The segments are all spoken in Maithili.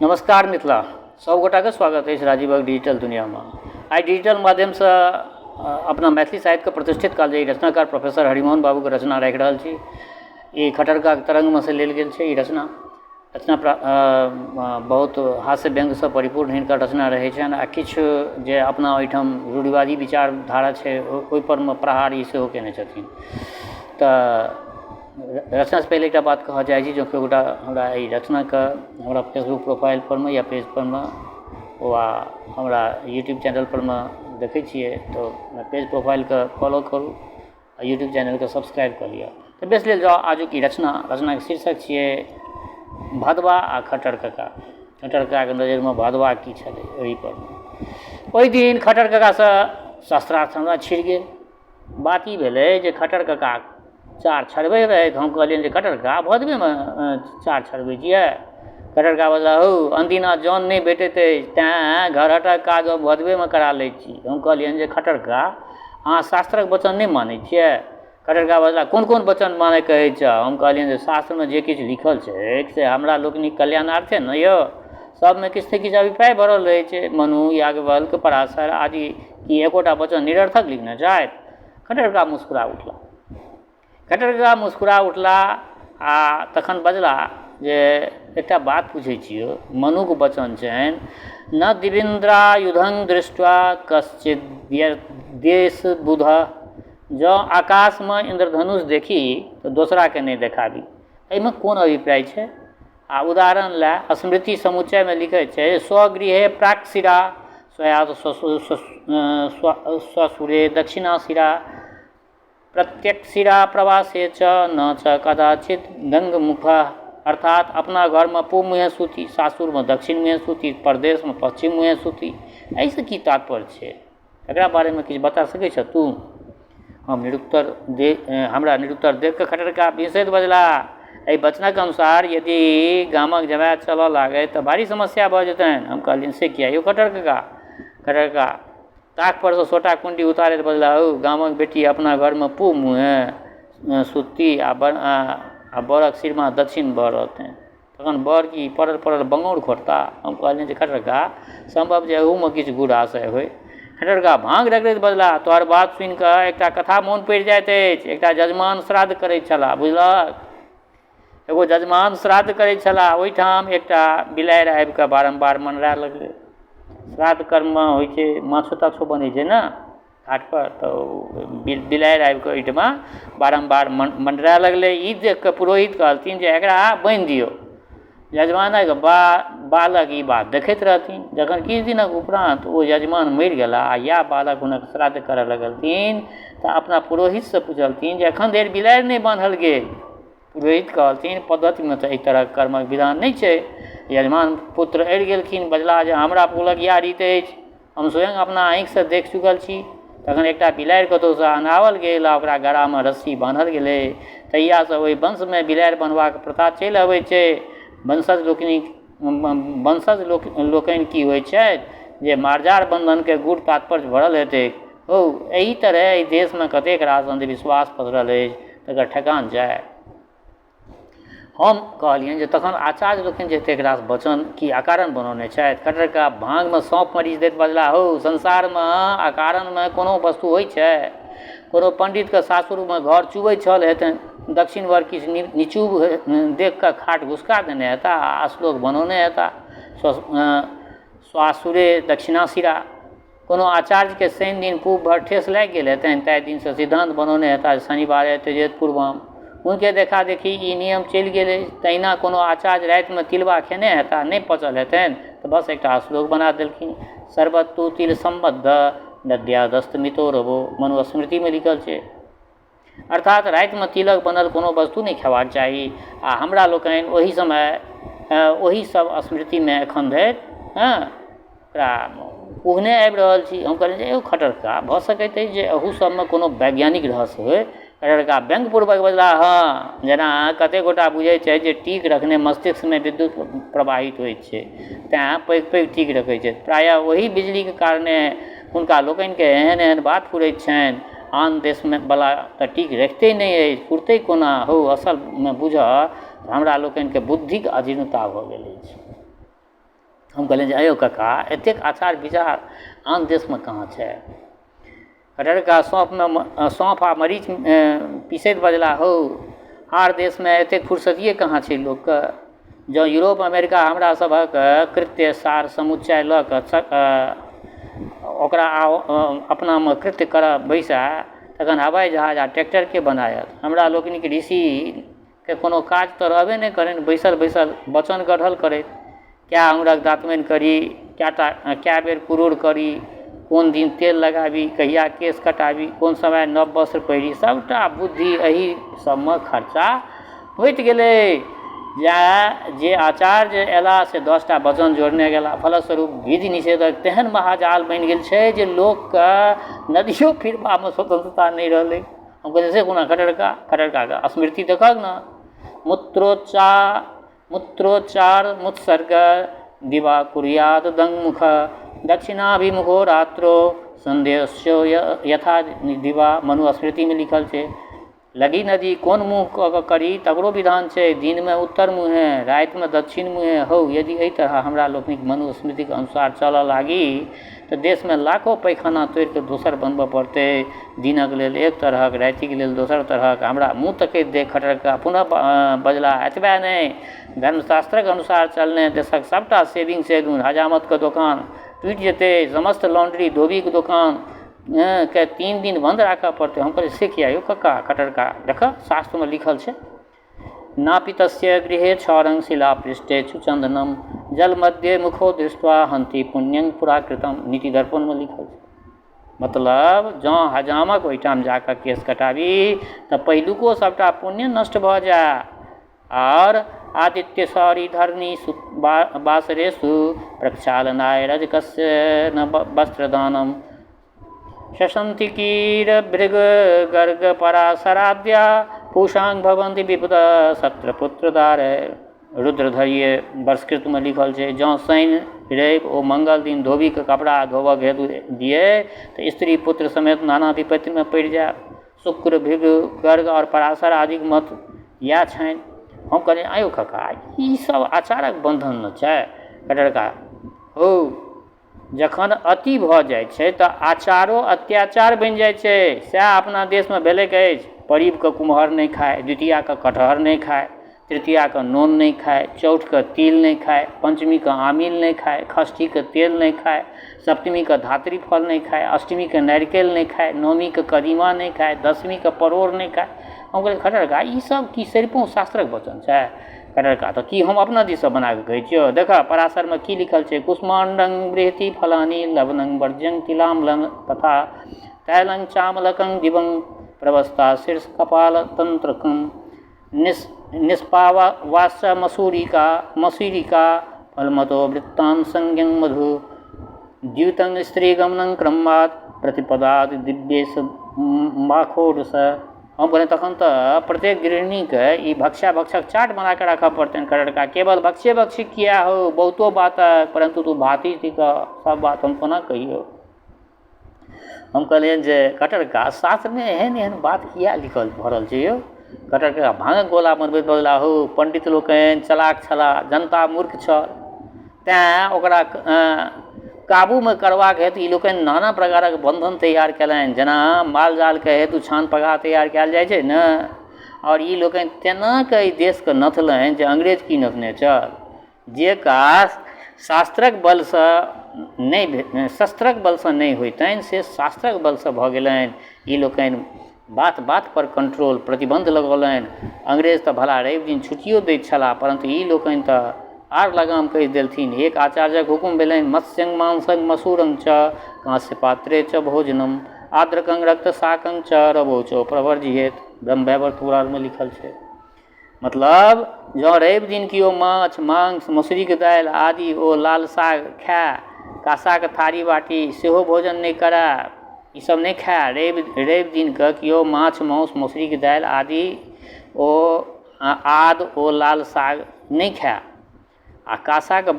नमस्कार मिथिला, सभगोटाके स्वागत अछि राजीवक डिजिटल दुनिआमे। आइ डिजिटल माध्यमसँ अपना मैथिली साहित्यके प्रतिष्ठित कालजयी रचनाकार प्रोफेसर हरिमोहन बाबूके रचना राखि रहल छी। ई खट्टर काकाके तरङ्गमे सँ लेल गेल छै ई रचना। रचना बहुत हास्य व्यङ्गसँ परिपूर्ण हिनकर रचना रहै छनि आ किछु जे अपना ओहिठाम रूढ़िवादी विचारधारा छै ओहिपरमे प्रहार ई सेहो कयने छथिन। तऽ रचनासँ पहिले एकटा बात कहऽ चाहै छी, जँ केओ गोटा हमरा एहि रचनाके हमरा फेसबुक प्रोफाइलपर मे या पेजपर मे वा हमरा यूट्यूब चैनलपर मे देखै छियै तऽ पेज प्रोफाइलके फॉलो करू आ यूट्यूब चैनलके सब्सक्राइब कऽ लिअ। तऽ बेस लेल जाउ आजुक ई रचना। रचनाके शीर्षक छियै भदवा आ खट्टर कका। खट्टर ककाके नजरिमे भदवा की छलै ओहिपर। ओहि दिन खट्टर ककासँ शास्त्रार्थ हमरा छिड़ गेल। बात ई भेलै जे खट्टर कका चार छड़बै रहथि। हम कहलियनि जे खट्टर कका भदवेमे चार छड़बै छियै? खट्टर कका बजला, हौ अनदिना जन नहि भेटैत अछि तैँ घरहटक काज हम भदवेमे करा लै छी। हम कहलियनि जे खट्टर कका अहाँ शास्त्रक वचन नहि मानै छियै? खट्टर कका बजला, कोन कोन वचन मानै कहै छह? हम कहलियनि जे शास्त्रमे जे किछु लिखल छै से हमरा लोकनिक कल्याणार्थे ने यौ, सबमे किछु ने किछु अभिप्राय भरल रहै छै। मनु, याज्ञवल्क्य, पराशर आदि की एकोटा वचन निरर्थक लिखने छथि? खट्टर कका मुस्कुरा उठला। खट्टर कका मुस्कुरा उठला आ तखन बजला जे एकटा बात पूछै छियौ, मनुके वचन छनि न दिविन्द्रायुधं दृष्ट्वा कश्चित् देश बुध, जँ आकाशमे इन्द्रधनुष देखी तऽ दोसराके नहि देखाबी। एहिमे कोन अभिप्राय छै? आ उदाहरण लए स्मृति समुच्चयमे लिखैत छै स्वगृहे प्राक्शिरा स्वयात ससुरे दक्षिणाशिरा प्रत्यक्षिरा प्रवासे च न च कदाचित गङ्गमुख, अर्थात अपना घरमे पूब मुँहे सूती, सासुरमे दक्षिण मुँहे सूती, परदेशमे पश्चिम मुँहे सूती। एहिसँ की तात्पर्य छै? एकरा बारेमे किछु बता सकै छह तू? हम निरुत्तर दे हमरा निरुत्तर देख कऽ खट्टर कका बिसैत बजला, एहि वचनक अनुसार यदि गामक जमाय चलऽ लागै तऽ भारी समस्या भऽ जेतनि। हम कहलियनि, से किया यौ खट्टर कका? खट्टर कका ताक परसँ सोटा कुण्डी उतारैत बजला, हौ गामक बेटी अपना घरमे पूब मुँहे सुतती आ बरक सिरमा दक्षिण भऽ रहतनि, तखन बर की पड़ल पड़ल बङ्गौर खोटता? हम कहलियनि जे खट्टर कका सम्भव जे एहूमे किछु गूढ़ आशय होइ। खट्टर कका भाँग रगड़ैत बजला, तोहर बात सुनिकऽ एकटा कथा मोन पड़ि जाइत अछि। एकटा जजमान श्राद्ध करैत छलाह, बुझलक? एगो जजमान श्राद्ध करैत छलाह, ओहिठाम एकटा बिलाड़ि आबिकऽ बारम्बार मँडराय लगलै। श्राद्ध कर्ममे होइ छै माछो ताछो बनै छै ने घाटपर, तऽ ओ बिलाड़ि आबिकऽ ओहिठमा बारम्बार मँडराय लगलै। ई देखिकऽ पुरोहित कहलथिन जे एकरा बान्हि दियौ। यजमानक बालक ई बात देखैत रहथिन। जखन किछु दिनक उपरान्त ओ यजमान मरि गेला आ इएह बालक हुनक श्राद्ध करऽ लगलथिन तऽ अपना पुरोहितसँ पुछलथिन जे एखन धरि बिलाड़ि नहि बान्हल गेल। पुरोहित कहलथिन पद्धतिमे तऽ एहि तरहक कर्मक विधान नहि छै। यजमान पुत्र अड़ि गेलखिन, बजलाह जे हमरा कुलक इएह रीत अछि, हम स्वयं अपना आँखिसँ देख चुकल छी। तखन एकटा बिलाड़ि कतहुसँ अनाओल गेल आ ओकरा गरामे रस्सी बान्हल गेलै। तहियासँ ओहि वंशमे बिलाड़ि बन्हबाक प्रथा चलि अबै छै। वंशज लोकनिक वंशज लोकनि की होइ छथि जे मार्जार बन्धनके गूढ़ तात्पर्य भरल हेतैक। हौ, एहि तरहे एहि देशमे कतेक रास अन्धविश्वास पसरल अछि तकर ठेकान जाय। हम कहलियनि जे तखन आचार्य लोकनि जे एतेक रास वचन की अकारण बनौने छथि? खट्टर कका भाँगमे सौंफ मरीच दैत बजलाह, हौ संसारमे अकारणमे कोनो वस्तु होइ छै? कोनो पण्डितके सासुरमे घर चुबै छल हेतनि, दक्षिण वर किछु निचूब देखिकऽ खाट घुसका देने हेता आ श्लोक बनौने हेता, स्वासुरे दक्षिणाशिरा। कोनो आचार्यके शनि दिन पूब भर ठेस लागि गेल हेतनि, ताहि दिनसँ सिद्धान्त बनौने हेताह जे शनिवारे त्यजेत पूर्वम। हुनके देखा देखी ई नियम चलि गेल अछि। तहिना कोनो आचार्य रातिमे तिलबा खेने हेताह, नहि पचल हेतनि तऽ बस एकटा श्लोक बना देलखिन, सर्वत्तु तिल सम्बद्ध नद्यादस्तमितो रवो, मनुस्मृतिमे लिखल छै। अर्थात रातिमे तिलक बनल कोनो वस्तु नहि खेबाक चाही। आ हमरा लोकनि ओहि समय ओहि सब स्मृतिमे एखन धरि हँ ओकरा उघने आबि रहल छी। हम कहलियै जे यौ खट्टर कका, भऽ सकैत अछि जे एहू सबमे कोनो वैज्ञानिक रहस्य होइ। खट्टर कका व्यङ्गपूर्वक बजलाह, हँ जेना कतेक गोटा बुझै छथि जे टीक रखने मस्तिष्कमे विद्युत प्रवाहित होइत छै, तेँ पैघ पैघ टीक रखै छथि। प्रायः ओही बिजलीके कारणे हुनका लोकनिके एहन एहन बात फुरैत छनि। आन देशमे बला तऽ टीक रखिते नहि अछि, फुरतै कोना? हौ असलमे बुझह तऽ हमरा लोकनिके बुद्धिक अजीर्णता भऽ गेल अछि। हम कहलियनि जे आँय यौ कका, एतेक आचार विचार आन देशमे कहाँ छै? खट्टर कका सौंफमे सौंफ आ मरीच पीसैत बजलाह, हौ, आर देशमे एतेक फुर्सतिए कहाँ छै लोकके? जँ यूरोप अमेरिका हमरा सभक कृत्य सार समुच्चय लऽ कऽ ओकरा अपनामे कृत्य करऽ बैसए तखन हवाइ जहाज आ ट्रैक्टरके बनायत? हमरा लोकनिक ऋषिके कोनो काज तऽ रहबे नहि करनि, बैसल बैसल वचन गढ़ल करथि। कए आङ्गुरक दातमनि करी, कए बेर कुरूड़ करी, कोन दिन तेल लगाबी, कहिया केश कटाबी, कोन समय नव वस्त्र पहिरी, सभटा बुद्धि एहि सभमे खर्चा होइत गेलै। जे आचार्य अयलाह से 10टा वचन जोड़ने गेलाह। फलस्वरूप विधि निषेधक तेहन महाजाल बनि गेल छै जे लोकके नदियो फिरबामे स्वतन्त्रता नहि रहलै। हम कहलियै से कोना खट्टर कका? खट्टर ककाके स्मृति देखहक ने, मूत्रोच्चार मुत्सर्ग दिवा कुर्याद दंगमुख दक्षिणाभिमुखो रात्रो सन्देशो यथा दिवा। मनुस्मृतिमे लिखल छै। लगी नदी कोन मुँह कऽ कऽ करी तकरो विधान छै। दिनमे उत्तर मुँहे, रातिमे दक्षिण मुँहे। हौ, यदि एहि तरह हमरा लोकनिक मनुस्मृतिक अनुसार चलऽ लागी तऽ देशमे लाखो पैखाना तोड़ि कऽ दोसर बनबऽ पड़तै। दिनक लेल एक तरहक, रातिक लेल दोसर तरहक। हमरा मुँह तकैत देख खट्टर कका पुनः बजलाह, एतबे नहि, धर्मशास्त्रक अनुसार चलने देशक सभटा शेविंग सैलून, हजामतके दोकान टूटि जेतै। समस्त लॉन्ड्री, धोबीके दोकान के 3 दिन बन्द राखऽ पड़तै। हम कहलियै से किया यौ कक्का? खट्टर कका, देखऽ, शास्त्रमे लिखल छै, नापितस्य गृहे क्षौरं शिलापृष्ठे चन्दनम जल मध्ये मुखो दृष्ट्वा हन्ति पुण्यं पुराकृतम। नीति दर्पणमे लिखल छै। मतलब जँ हजामक ओहिठाम जाकऽ केश कटाबी तऽ पहिलुको सभटा पुण्य नष्ट भऽ जाय। आओर आदित्य सौरी धरणी बासरेषु प्रक्षालनाय रजकस्य न वस्त्रदानम शशन्ति कीर भृग गर्ग पराशराद्या पूषांग भवन्ति विपद सत्रपुत्रदार। रुद्रधर्य वर्षकृतमे लिखल छै, जँ शनि रवि ओ मंगल दिन धोबीके कपड़ा धोबऽके हेतु दियै तऽ स्त्री पुत्र समेत नाना विपत्तिमे पड़ि जायब। शुक्र भृग गर्ग आओर पराशर आदिक मत इएह छनि। हम कहलियै आँय यौ कका, ई सब आचारक बन्धन ने छै? खट्टर कका, हौ, जखन अति भऽ जाइ छै तऽ आचारो अत्याचार बनि जाइ छै। सएह अपना देशमे भेलैक अछि। परीबके कुम्हर नहि खाय, द्वितीयाके कटहर नहि खाय, तृतीयाके नोन नहि खाय, चौठके तिल नहि खाय, पञ्चमीके आमिल नहि खाय, षष्ठीके तेल नहि खाय, सप्तमीके धात्री फल नहि खाय, अष्टमीके नारिकेल नहि खाय, नवमीके कदीमा नहि खाय, दशमीके परोड़ नहि खाय। हम कहलियै खट्टर कका, ई सब की सरिपहुँ शास्त्रक वचन छै? खट्टर कका, तऽ की हम अपना दिससँ बना कऽ कहै छियौ? देखह, पराशरमे की लिखल छै, कुष्माण्डं बृहति फलानि लवणं वर्ज्यं तिलाम्लं तथा तैलं चामलकं दिवं प्रवस्ता शीर्ष कपाल तन्त्रकं निष्पावास्य मसूरिका फलमतो वृत्तां संज्ञं मधु द्यूतं स्त्रीगमनं क्रमात् प्रतिपदात् दिव्येश माखोडस। हम कहलियै तखन तऽ प्रत्येक गृहिणीके ई भक्ष्या भक्षक चाट बनाकऽ राखऽ पड़तनि। खट्टर कका, केवल भक्ष्ये भक्षी किया हौ, बहुतो बात, परन्तु तू भातिज थिकह, सब बात हम कोना कहियौ? हम कहलियनि जे खट्टर कका, शास्त्रमे एहन एहन बात किया लिखल भरल छै यौ? खट्टर कका भाँगक गोला बनबैत बजलाह, हौ, पंडित लोकनि चलाक छलाह, जनता मूर्ख छल, तैँ ओकरा काबूमे करबाक हेतु ई लोकनि नाना प्रकारक बन्धन तैयार कयलनि। जेना माल जालके हेतु छान पगहा तैयार कयल जाइ छै ने, आओर ई लोकनि तेना कऽ एहि देशके नथलनि जे अंग्रेज की नथने छल। जे काज शास्त्रक बलसँ नहि, शस्त्रक बलसँ नहि होइतनि, से शास्त्रक बलसँ भऽ गेलनि। ई लोकनि बात बात पर कंट्रोल, प्रतिबन्ध लगौलनि। अंग्रेज तऽ भला रवि दिन छुट्टियो दैत छलाह, परन्तु ई लोकनि तऽ आर लगाम कहि देलथिन। एक आचार्यक हुकुम भेलनि, मत्स्यं मांसं मसूरं च कांस्य पात्रे च भोजनम आद्रकं रक्त शाकं च रवौ च प्रवर्जियेत। ब्रह्मवैवर्त पुराणमे लिखल छै। मतलब जँ रवि दिन केओ माछ मांस मसुरीके दालि आदि ओ लाल साग खाए, काँसाके थारी बाटी सेहो भोजन नहि करए, ईसब नहि खाए, रवि दिनके केओ माछ मांस मसुरीके दालि आदि ओ आद ओ लाल साग नहि खाए, आ काँसाके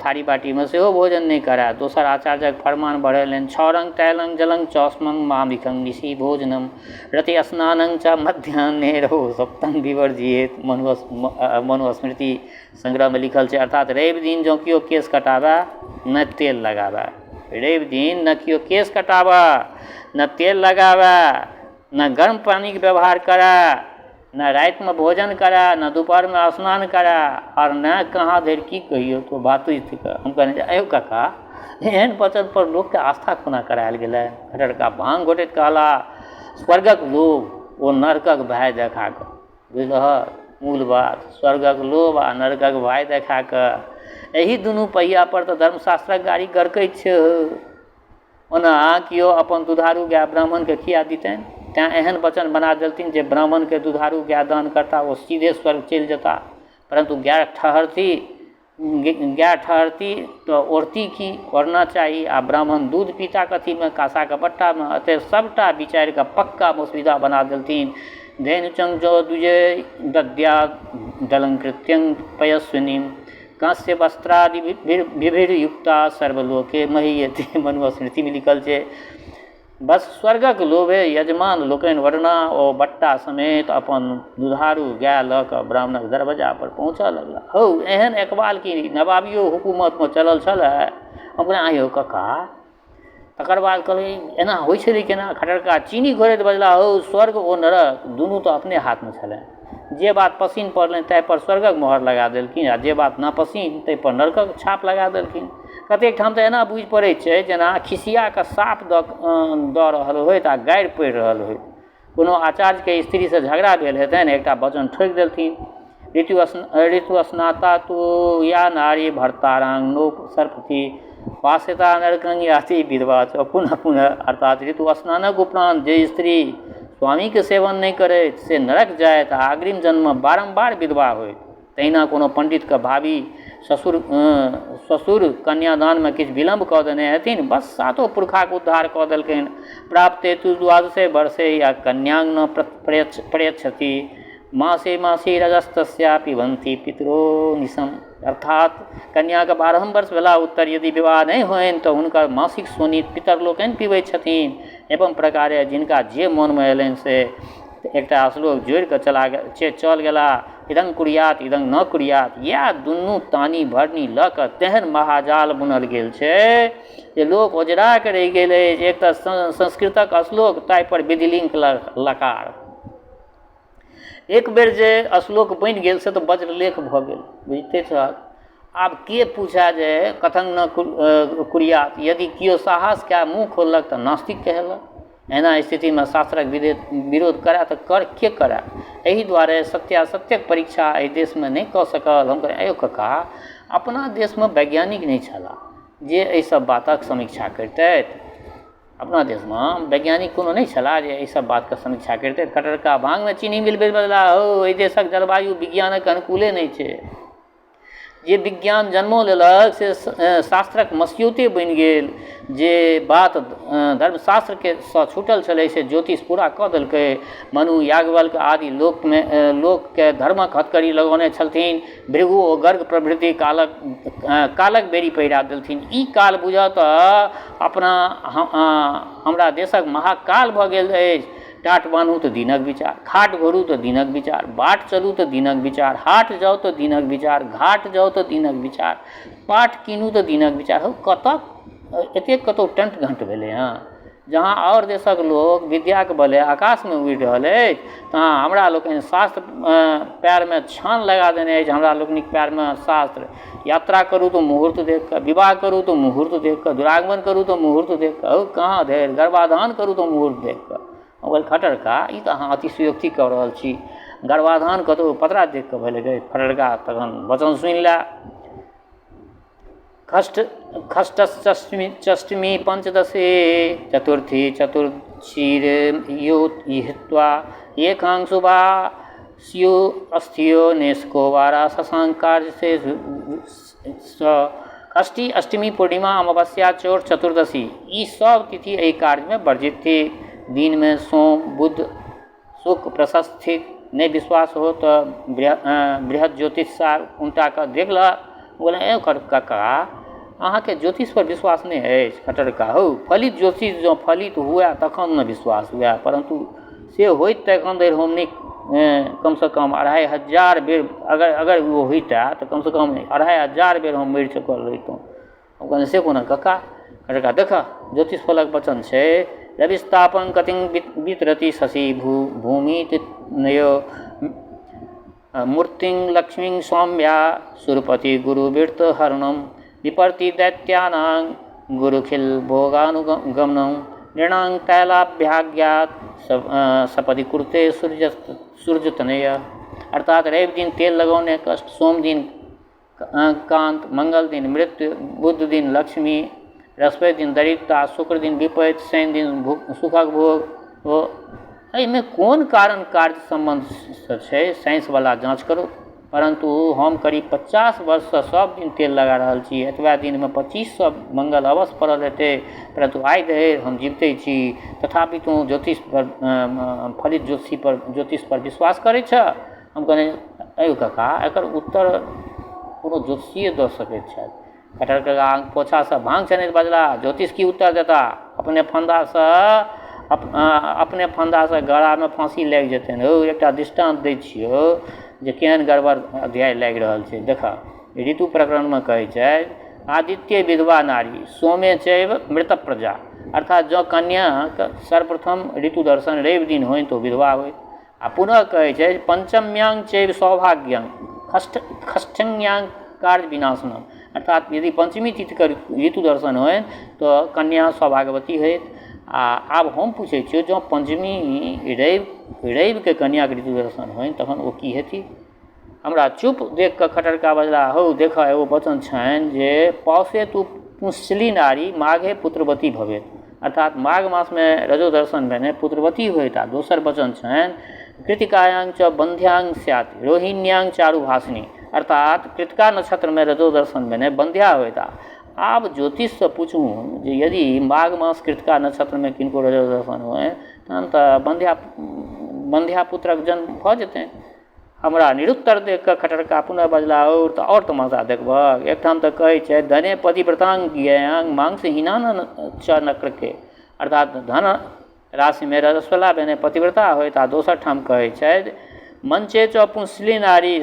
थारी बाटीमे सेहो भोजन नहि करए। दोसर आचार्यक फरमान बढ़ेलनि, छौरं तैलं जलं चौष्मं मामिकं निशि भोजनं रति स्नानं च मध्याह्ने रहो सप्तं विवर्जियेत। मनुस्मृति संग्रहमे लिखल छै। अर्थात रवि दिन जँ केओ केश कटाबए ने तेल लगाबए, रवि दिन ने केओ केश कटाबए ने तेल लगाबए, ने गर्म पानिके व्यवहार करए, ने रातिमे भोजन करए, ने दुपहरमे स्नान करए, आओर ने कहाँ धरि की कहियौ तो बात थिक। हम कहलियै जे आँय यौ काका, एहन वचनपर लोकके आस्था कोना करायल गेलै? खट्टर कका भाँग घोटैत कहला, स्वर्गक लोभ ओ नरकक भय देखा कऽ, बुझलहक मूल बात, स्वर्गक लोभ आ नरकक भय देखा कऽ, एहि दुनू पहियापर तऽ धर्मशास्त्रक गाड़ी गड़कैत छै। ओना केओ अपन दुधारू गाय ब्राह्मणके खिया दितनि, तेँ एहन वचन बना देलथिन जे ब्राह्मणके दुधारू गाय दान करता ओ सीधे स्वर्ग चलि जेता। परन्तु गाय ठहरती, गाय ठहरती तऽ ओढ़ती की, ओढ़ना चाही, आ ब्राह्मण दूध पीता कथीमे, काँसाके बट्टामे। अतः सभटा विचारिकऽ पक्का मसौदा बना देलथिन। धेनुचंग जो दुजे दद्या दलंकृत्यं पयस्विनीं कांस्य वस्त्रादि विभिर्युक्ता सर्वलोके महीयते। मनुस्मृतिमे लिखल छै। बस स्वर्गक लोभे यजमान लोकनि वरना ओ बट्टा समेत अपन दुधारू गाय लऽ कऽ ब्राह्मणक दरबज्जा पर पहुँचऽ लगला। हौ, एहन एकबाल की नवाबियो हुकूमतमे चलल छलै? हम कहलियै, आँय यौ कका, तकर बाद कहलियै, एना होइ छलै केना? खट्टर कका चीनी घोरैत बजला, हौ, स्वर्ग ओ नरक दुनू तऽ अपने हाथमे छलनि। जे बात पसिन पड़लनि ताहिपर स्वर्गक मोहर लगा देलखिन आ जे बात नापसिन ताहिपर नरकक छाप लगा देलखिन। कतेक ठाम तऽ एना बुझि पड़ै छै जेना खिसियाके साप दऽ रहल होथि आ गारि पढ़ि रहल होथि। कोनो आचार्यके स्त्रीसँ झगड़ा भेल हेतनि, एकटा वचन ठोकि देलथिन, ऋतु स्नाता तु या नारी भर्तारांगनो सर्पति वासिता नरकं याति विधवा च पुनः पुनः। अर्थात ऋतु स्नानक उपरान्त जे स्त्री स्वामीके सेवन नहि करैत से नरक जायत आ अग्रिम जन्ममे बारम्बार विधवा होइत। तहिना कोनो पण्डितके भाभी ससुर कन्यादानमे किछु विलम्ब कऽ देने हेथिन, बस सातो पुरखाके उद्धार कऽ देलकनि। प्राप्ते तु द्वादशे वर्षे या कन्यां न प्रयच्छति मासे मासे रजस्तस्या पिबन्ति पितरो निशम। अर्थात कन्याके 12 वर्ष भेला उत्तर यदि विवाह नहि होइन तऽ हुनकर मासिक शोणित पितर लोकनि पिबै छथिन। एवं प्रकारे जिनका जे मोनमे अयलनि से एकटा श्लोक जोड़िकऽ चल गेला, इदं कुर्यात इदं न कुर्यात। इएह दुनू तानी भरनी लऽ कऽ तेहन महाजाल बुनल गेल छै जे लोक ओझराके रहि गेल अछि। एक तऽ संस्कृतक श्लोक, ताहिपर विधिलिंग लकार। एक बेर जे श्लोक बनि गेल से तऽ वज्रलेख भऽ गेल, बुझिते छहक। आब के पूछए जे कथन न कुर्यात? यदि केओ साहस कए मुँह खोललक तऽ नास्तिक कहेलक। एहना स्थितिमे शास्त्रक विरोध करए तऽ कर के करए? एहि दुआरे सत्यासत्यक परीक्षा एहि देशमे नहि कऽ सकल। हम कहलियै, आँय यौ कका, अपना देशमे वैज्ञानिक नहि छलाह जे एहि सब बातक समीक्षा करितथि। अपना देशमे वैज्ञानिक कोनो नहि छलाह जे एहि सब बातके समीक्षा करितथि। खट्टर कका भाँगमे चीनी मिलबैत बजलाह, हौ, एहि देशक जलवायु विज्ञानक अनुकूले नहि छै। जे विज्ञान जन्मो लेलक से शास्त्रक मसियौते बनि गेल। जे बात धर्मशास्त्रके सँ छूटल छलै से ज्योतिष पूरा कऽ देलकै। मनु, याज्ञवल्क्य आदि लोकमे लोकके धर्मक हथकड़ी लगौने छलथिन। भृगु ओ गर्ग प्रभृति कालक बेड़ी पहिरा देलथिन। ई काल बुझऽ तऽ अपना हमरा देशक महाकाल भऽ गेल अछि। टाट बान्हू तऽ दिनक विचार, खाट घोरू तऽ दिनक विचार, बाट चलू तऽ दिनक विचार, हाट जाउ तऽ दिनक विचार, घाट जाउ तऽ दिनक विचार, पाट कीनू तऽ दिनक विचार। हौ, कतऽ एतेक कतहु टंट घंट भेलै हँ? जहाँ आओर देशक लोक विद्याके बले आकाशमे उड़ि रहल अछि तहाँ हमरा लोकनि शास्त्र पएरमे छान लगा देने अछि। हमरा लोकनिक पएरमे शास्त्र। यात्रा करू तऽ मुहूर्त देखि कऽ, विवाह करू तऽ मुहूर्त देखि कऽ, दुरागमन करू तऽ मुहूर्त देखि कऽ, हौ कहाँ धरि, गर्भाधान करू तऽ मुहूर्त देखि कऽ। हम कहलियै, खट्टर कका, ई तऽ अहाँ अतिशयोक्ति कऽ रहल छी। गर्भाधान कतहु पतरा देखि कऽ भेलै? खट्टर कका तखन वचन सुनि लए। खष्टष्टमी पञ्चदशे चतुर्थी चतुर्शीर यो हित्वा एकांशुभा स्यो अस्थियो नेस्को वारा शशांक कार्य से षष्ठी, अष्टमी, पूर्णिमा, अमावस्या, चौठ, चतुर्दशी ई सब तिथि एहि कार्यमे वर्जित थिक। दिनमे सोम, बुध, शुक्र प्रशस्त थिक। नहि विश्वास हो तऽ बृहद ज्योतिष सार उनटा कऽ देख लऽ। बोले ए कका, अहाँके ज्योतिषपर विश्वास नहि अछि? खट्टर कका, हौ, फलित ज्योतिष जँ फलित हुए तखन ने विश्वास हुए, परन्तु से होइत तऽ एखन धरि हम नहि, कमसँ कम 2500 बेर अगर ओ होइतए तऽ कमसँ कम 2500 बेर हम मरि चुकल रहितहुँ। हम कहलियै से कोना कका? खट्टर कका, देखऽ, ज्योतिष फलक वचन छै, रविस्तापं कतिं वितरति शशि भूमि नयो मूर्तिं लक्ष्मीं सौम्या सुरपति गुरुवृत्त हरणं विपर्ति दैत्यानां गुरुखिल भोगानुगमनं नृणां तैलाभ्याज्ञात सपदि कुर्ते सूर्यतनय। अर्थात रवि दिन तेल लगौने कष्ट, सोम दिन कान्त, मंगल दिन मृत्यु, बुध दिन लक्ष्मी, बृहस्पति दिन दरिद्रता, शुक्र दिन विपत्ति, शनि दिन सुखक भोग। ओ एहिमे कोन कारण कार्य सम्बन्ध छै, साइंसवला जाँच करू। परन्तु हम करीब 50 वर्षसँ सब दिन तेल लगा रहल छी, एतबा दिनमे 2500 मंगल अवश्य पड़ल हेतै, परन्तु आइ धरि हम जीविते छी, तथापि तू ज्योतिष पर फलित ज्योतिष पर विश्वास करै छह? हम कहलियै अयौ कका, एकर उत्तर कोनो ज्योतिषीये दऽ सकैत छथि। खट्टर कका पोछासँ भाँग छनैत बजला, ज्योतिष की उत्तर देता, अपने फन्दासँ गरामे फाँसी लागि जेतनि। हौ, एकटा दृष्टान्त दै छियौ जे केहन गड़बड़ अध्याय लागि रहल छै। देखऽ, ऋतु प्रकरणमे कहै छै, आदित्य विधवा नारी सोमे चैव मृत प्रजा। अर्थात जँ कन्याके सर्वप्रथम ऋतु दर्शन रवि दिन होइन तऽ ओ विधवा होइत। आ पुनः कहै छै, पञ्चम्यां चैव सौभाग्यं षष्ठ्यां कार्य विनाशनम। अर्थात यदि पञ्चमी तिथिके ऋतु दर्शन होइन तऽ कन्या सौभाग्यवती होइत। आ आब हम पूछै छियौ, जँ पञ्चमी रविके कन्याके ऋतु दर्शन होइन तखन ओ की हेती? हमरा चुप देख कऽ खट्टर कका बजला, हौ देखऽ, एगो वचन छनि जे पौषे तु पुंसली नारी माघे पुत्रवती भवेत। अर्थात माघ मासमे रजो दर्शन भेने पुत्रवती होइत। आ दोसर वचन छनि, कृतिकायां च बन्ध्यां स्यात् रोहिण्यां चारुभाषिणी। अर्थात कृतिका नक्षत्रमे रजो दर्शन भेने बन्ध्या होइत। आब ज्योतिषसँ पूछू जे यदि माघ मास कृतिका नक्षत्रमे किनको रजो दर्शन होइ तहन तऽ बन्ध्या पुत्रक जन्म भऽ जेतनि। हमरा निरुत्तर देख कऽ खट्टर कका पुनः बजला, और तऽ आओर तमाशा देखबहक, एकठाम तऽ कहै छै, धने पतिव्रतांग ज्ञेयांग मांसहीना च नक्रके। अर्थात धन राशिमे रजस्वला भेने पतिव्रता होइत। आ दोसर ठाम कहै छथि, मंचे च पुंसली नारी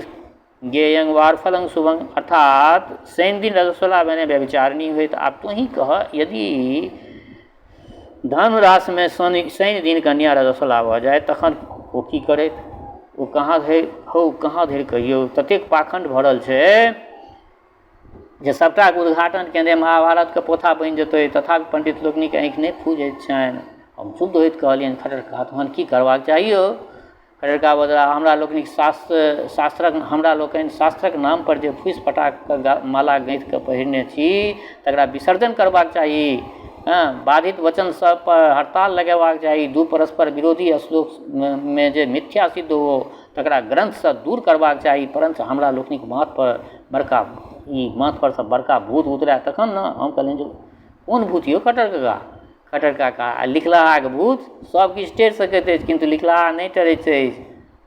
गेयंग वारफलंग शुभंग। अर्थात शनि दिन रजस्वला भेने व्यभिचारिणी होइत। आब तोही कह, यदि धन राशिमे शनि दिन कन्या रजस्वला भऽ जाय तखन ओ की करैत? ओ कहाँ धरि, हौ कहाँ धरि कहियौ, ततेक पाखण्ड भरल छै जे सभटाके उद्घाटन केने महाभारतके पोथा बनि जेतै, तथापि पण्डित लोकनिक आँखि नहि फूजैत छनि। हम चुप होइत कहलियनि, खट्टर कका, तहन की करबाक चाही यौ? खट्टर कका बजला, हमरा लोकनिक शास्त्रक हमरा लोकनि शास्त्रक नामपर जे फूसि पटाकके माला गाँथिके पहिरने छी तकरा विसर्जन करबाक चाही। हँ, बाधित वचन सब पर हड़ताल लगेबाक चाही। दू परस्पर विरोधी श्लोकमे जे मिथ्या सिद्ध हो तकरा ग्रन्थसँ दूर करबाक चाही। परञ्च हमरा लोकनिक माथपर बड़का ई माथपरसँ बड़का भूत उतरय तखन ने। हम कहलियनि जे कोन भूत यौ खट्टर कका? खट्टर काका, आ लिखलाहाके भूत। सब किछु टरि सकैत अछि किन्तु लिखलाहा नहि टरैत अछि।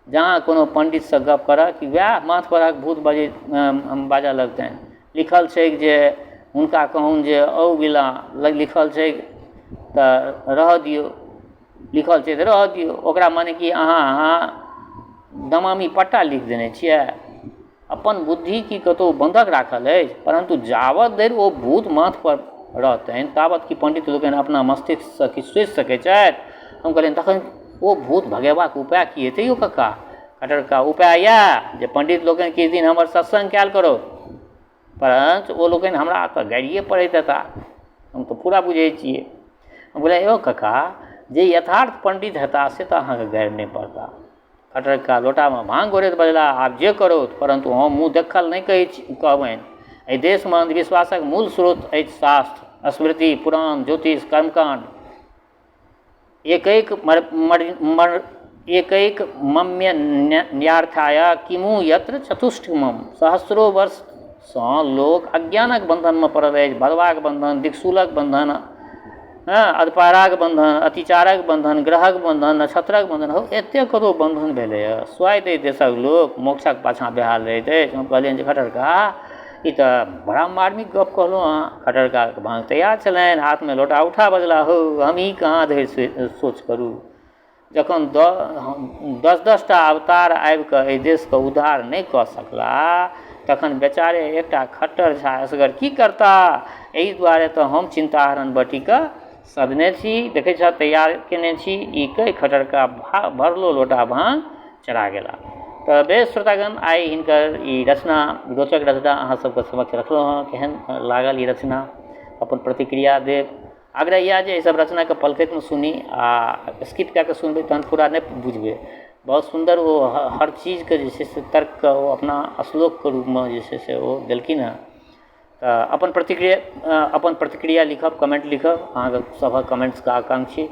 जहाँ कोनो पण्डितसँ गप करऽ कि वएह माथ परक भूत बाजऽ लगतनि। लिखल छैक जे हुनका कहून जे औ बिला लिखल छैक तऽ रहऽ दियौ, लिखल छै तऽ रहऽ दियौ। ओकरा मने कि अहाँ दमामी पट्टा लिख देने छियै? अपन बुद्धि की कतहु बन्धक राखल अछि? परन्तु जाबत धरि ओ भूत माथपर रहतनि ताबत की पण्डित लोकनि अपना मस्तिष्कसँ किछु सोचि सकै छथि? हम कहलियनि, तखन ओ भूत भगेबाक उपाय की हेतै यौ कक्का? खट्टर कक्का, उपाय इएह जे पण्डित लोकनि किछु दिन हमर सत्सङ्ग कयल करू। परञ्च ओ लोकनि हमरा तऽ गारिए पढ़ैत हेता, हम तऽ पूरा बुझै छियै। हम कहलियै, यौ कक्का, जे यथार्थ पण्डित हेता से तऽ अहाँके गारि नहि पढ़ता। खट्टर कका लोटामे भाँग घोरैत बजला, आब जे करौथ, परन्तु हम मुँह देखल नहि कहै छी कहबनि। एहि देशमे अन्धविश्वासक मूल स्रोत अछि शास्त्र, स्मृति, पुराण, ज्योतिष, कर्मकाण्ड। एकैक मर एकैक मम्य न्यार्थाय किमु यत्र चतुष्टमम। सहस्रो वर्षसँ लोक अज्ञानक बन्धनमे पड़ल अछि। भदवाक बन्धन, दिक्शूलक बन्धन, हँ, अधपहराक बन्धन, अतिचारक बन्धन, ग्रहक बन्धन, नक्षत्रक बन्धन, हौ एतेक कतौ बन्धन भेलैए। स्वाइत एहि देशक लोक मोक्षक पाछाँ बेहाल रहैत अछि। हम कहलियनि जे खट्टर का, ई तऽ बड़ा मार्मिक गप कहलहुँ अहाँ। खट्टर काके भाँग तैयार छलनि, हाथमे लोटा उठा बजला, हौ हम ई कहाँ धरि सोच करू, जखन दस दस टा अवतार आबिकऽ एहि देशके उद्धार नहि कऽ सकला तखन बेचारे एकटा खट्टर झा असगर की करता। एहि दुआरे तऽ हम चिन्ताहरण बटीके सजने छी, देखै छह तैयार केने छी। ई कहि खट्टर का भरलो लोटा भाँग चढ़ा गेला। तऽ बेस श्रोतागण, आइ हिनकर ई रचना, रोचक रचना अहाँ सबके समक्ष रखलहुँ हँ। केहन लागल ई रचना, अपन प्रतिक्रिया देब। आग्रह इएह जे एहिसब रचनाके पलखतिमे सुनी आ स्किप कए कऽ सुनबै तहन पूरा नहि बुझबै। बहुत सुन्दर ओ हर चीजके जे छै से तर्कके ओ अपना श्लोकके रूपमे जे छै से ओ देलखिन हेँ। तऽ अपन प्रतिक्रिया लिखब, कमेन्ट लिखब, अहाँके सभक कमेन्ट्सके आकांक्षी।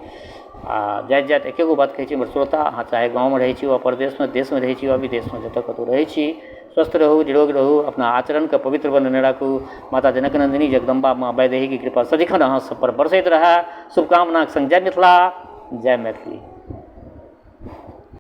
आ जाइत जाइत एके गो बात कहै छी हमर श्रोता, अहाँ चाहे गाँवमे रहै छी वा परदेशमे, देशमे रहै छी वा विदेशमे, जतऽ कतहु रहै छी, स्वस्थ रहू, निरोग रहू, अपना आचरणके पवित्र बनेने राखू। माता जनक नन्दिनी जगदम्बा माँ वैदेहीके कृपा सदिखन अहाँ सब पर बरसैत रहए। शुभकामनाके सङ्ग जय मिथिला, जय मैथिली।